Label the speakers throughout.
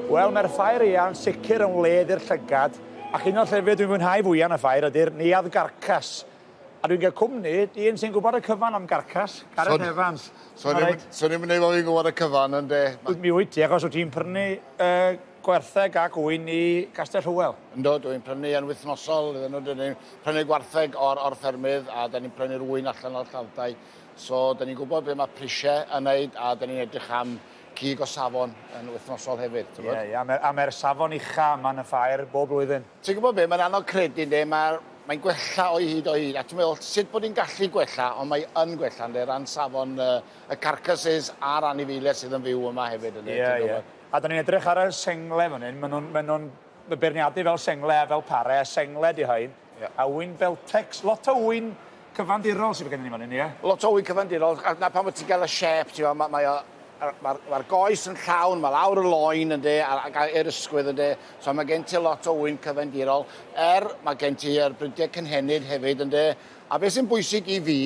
Speaker 1: Wel, mae'r ffair eang sicr yn wledd i'r llygad, ac un o'r llefydd dwi'n fwynhau fwyaf yn y ffair ydy'r Neuadd Garcas. A dwi'n cael cwmni dyn sy'n gwybod y cyfan am garcas, Gareth so, Evans.
Speaker 2: So ni'n so ni mynd i gwybod y cyfan yn de.
Speaker 1: Mi wyt ti, achos wyt ti'n prynu gwartheg ac ŵyn i Gastell Hywel.
Speaker 2: Yndw, dwi'n prynu yn wythnosol iddyn nhw. Dyn ni'n prynu gwartheg o'r, or ffermydd a dyn ni'n prynu'r ŵyn allan o'r lladdau. So, dyn ni'n gwybod beth mae prisiau yn neud a dyn ni'n edrych am cig o safon yn wythnosol hefyd.
Speaker 1: Ie, yeah, ie, yeah, a mae'r safon ucha yma yn y ffair bob blwyddyn.
Speaker 2: Ti'n gwybod be, mae'n anodd credu, ynddi, mae'r mae'n gwella o hyd o hyd. A ti'n meddwl, sut bod hi'n gallu gwella, ond mae yn gwella, ynddi, ran safon y carcasses a'r anifeiliaid sydd yn fyw yma hefyd, ynddi.
Speaker 1: Ie, ie. A da ni'n edrych ar y sengle fan hyn, maen nhw'n ma nhw beirniadu fel sengle a fel pare, a sengle di hain. Yeah. A ŵyn Beltex, lot o ŵyn cyfandirol sydd gennym ni fan hyn, ie?
Speaker 2: Lot o ŵyn cyfandirol, a na pan ti'n gael y siep, ti'n meddwl, mae o Mae'r ma goes yn llawn, mae lawr y loen ynddi, ac i'r ysgwydd ynddi, so mae gen ti lot o ŵyn cyfandirol, er mae gen ti yr bridiau cynhenid hefyd ynddi, a beth sy'n bwysig i fi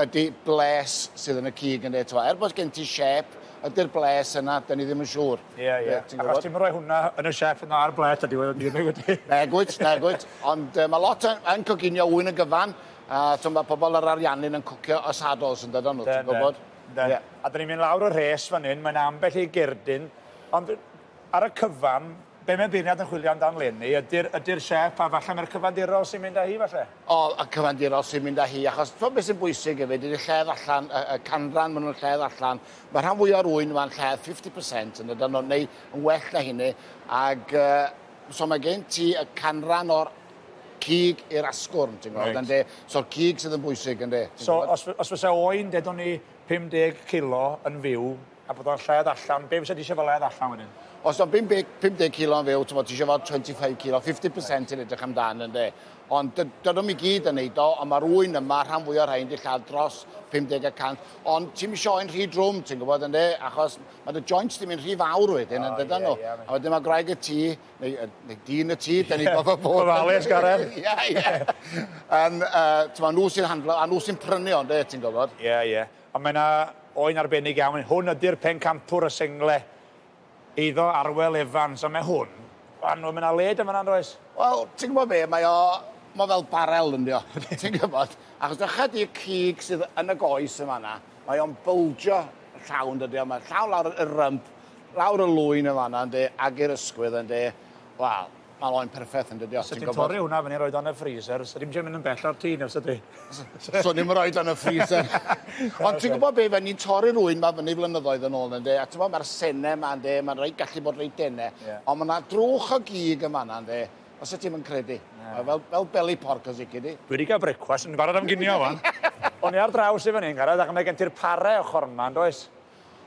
Speaker 2: ydy bles sydd yn y cig ynddi, er bod gen ti siep, ydy'r bles yna, dyn ni ddim yn siŵr.
Speaker 1: Ie, ie. Achos ti'n rhoi hwnna yn y siep yna ar bles, ydy wedi wedi.
Speaker 2: Nagwyt, nagwyt. Ond mae lot yn, yn coginio ŵyn yn gyfan, a so mae pobl yr Ariannin yn cwcio y saddles yn dydyn nhw, ti'n gwybod?
Speaker 1: Ynden. Yeah. A dyn ni'n mynd lawr y rhes fan hyn, mae'n ambell i gerdyn, ond ar y cyfan, be mae beirniad yn chwilio amdan leni, ydy'r ydy siep a falle mae'r cyfandirol sy'n mynd â hi falle?
Speaker 2: O, y cyfandirol sy'n mynd â hi, achos ti'n beth sy'n bwysig hefyd, ydy'r lledd allan, y, y canran maen nhw'n lledd allan. Mae rhan fwy o'r ŵyn yma'n lledd 50% yn ydyn nhw, neu yn well na hynny, ag so mae gen ti y canran o'r cig i'r asgwrn, ti'n gweld, right. ynddi? So'r cig sydd yn bwysig, ynddi?
Speaker 1: So, os, os fysa oen, dedwn ni 50 kilo yn fyw, a bod o'n lled allan, be fysa ti eisiau fel led allan wedyn?
Speaker 2: Os o'n 50 kilo yn fyw, ti'n ti eisiau fod 25 kilo, 50% yn edrych amdan, ynddi? Ond dydyn nhw'n i gyd yn neud o, ond mae'r ŵyn yma, rhan fwy o'r rhain, di lladd dros 50 y cant. Ond ti'n eisiau oen rhy drwm, ti'n gwybod, ynddi? Achos mae dy joints di mynd rhy fawr wedyn, yn dydyn nhw. A wedyn mae gwraig y tŷ, neu, neu dyn y tŷ, da ni'n gofio bod...
Speaker 1: Gofalus, Gareth.
Speaker 2: Ie, ie. Yn, uh, nhw sy'n handlo, a nhw sy'n prynu ond, e, ti'n gwybod?
Speaker 1: Ie, ie. Ond mae yna oen arbennig iawn. Hwn ydy'r pencampwr y sengle. Eiddo Arwel Evans, a mae hwn, anwyl, mae yna led yn fan'na, does?
Speaker 2: Wel, ti'n gwybod be, mae o, mae fel barel yn dio, ti'n gwybod? Achos dechrau di'r cig sydd yn y goes yn fan'na, mae o'n bylgio llawn, dydy o, mae llawn lawr y rymp, lawr y lwyn yn fan'na, yndi, ag i'r ysgwydd, yndi. Wel, mae'n oen perffaith yn dydi o.
Speaker 1: Sa ti'n torri hwnna fyny roed o'n y freezer, sa ti'n mynd yn bell o'r tŷ, neu sa ti?
Speaker 2: So ni'n rhoi o'n y freezer. Ond ti'n gwybod be, fe ni'n torri'r ŵyn ma fyny flynyddoedd yn ôl, ynddi, a ti'n gwybod, mae'r sene ma, ynddi, mae'n rhaid gallu bod reit dene, yeah. Ond mae yna drwch o gig yn fan'na, ynddi, os ydych ti'n credu. Yeah. Fel, fel belly pork os i di.
Speaker 1: Dwi wedi cael brecwast, yn barod am ginio, wan. O'n i ar draws i fan hyn, Gareth, ac mae gen ti'r pare ochr yma, yn does?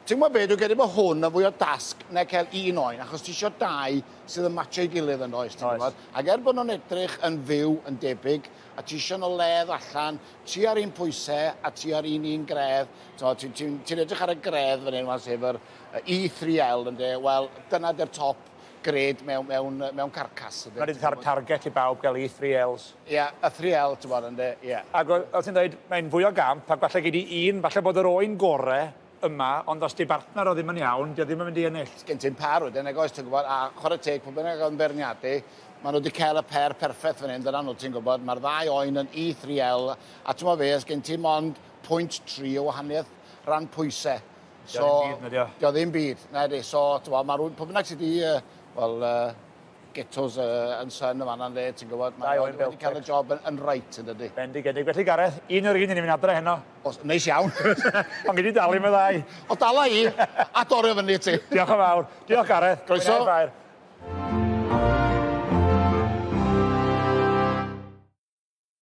Speaker 2: Ti'n gwybod be, dwi'n credu bod hwn yn fwy o dasg na cael un oen, achos ti eisiau dau sydd yn matcho'i gilydd yn oes, ti'n gwybod? Ac er bod nhw'n edrych yn fyw, yn debyg, a ti eisiau nhw ledd allan, ti ar un pwysau a ti ar un un gredd, ti'n ti, ti, ti edrych ar y gredd fan hyn, sef yr E3L, ynddi, wel, dyna dy'r top grade mewn, mewn, mewn carcas.
Speaker 1: Mae wedi tar target i bawb gael E3Ls.
Speaker 2: Ie, yeah, y 3L, ti'n bod, ynddi, ie. Yeah.
Speaker 1: Ac o ti'n dweud, mae'n fwy o gamp, ac falle gyd i un, falle bod yr oen gore yma, ond os di bartner o ddim yn iawn, di o ddim yn mynd i ennill.
Speaker 2: Gen ti'm par wedyn, nag oes, ti'n gwybod, a chwarae teg, pwy bynnag oedd yn beirniadu, maen nhw wedi cael y per perffaith fan hyn, dyna nhw, ti'n gwybod, mae'r ddau oen yn E3L, a ti'n gwybod be, os gen ti mond 0.3 o wahaniaeth ran pwysau.
Speaker 1: So, dio ddim byd, na dio.
Speaker 2: Dio ddim byd, na di. So, ti'n gwybod, mae rhywun, pwy bynnag sydd wedi, wel, ghettos yn syn y fanna'n le, ti'n gwybod, mae wedi cael y job yn, yn right, yn dydy.
Speaker 1: Bendigedig. Felly, Gareth, un o'r un i ni'n mynd adre heno.
Speaker 2: Os, neis iawn.
Speaker 1: Ond gyd i dalu me ddau.
Speaker 2: O, dala i, a dorio fyny ti.
Speaker 1: Diolch yn fawr. Diolch, Gareth.
Speaker 2: Croeso.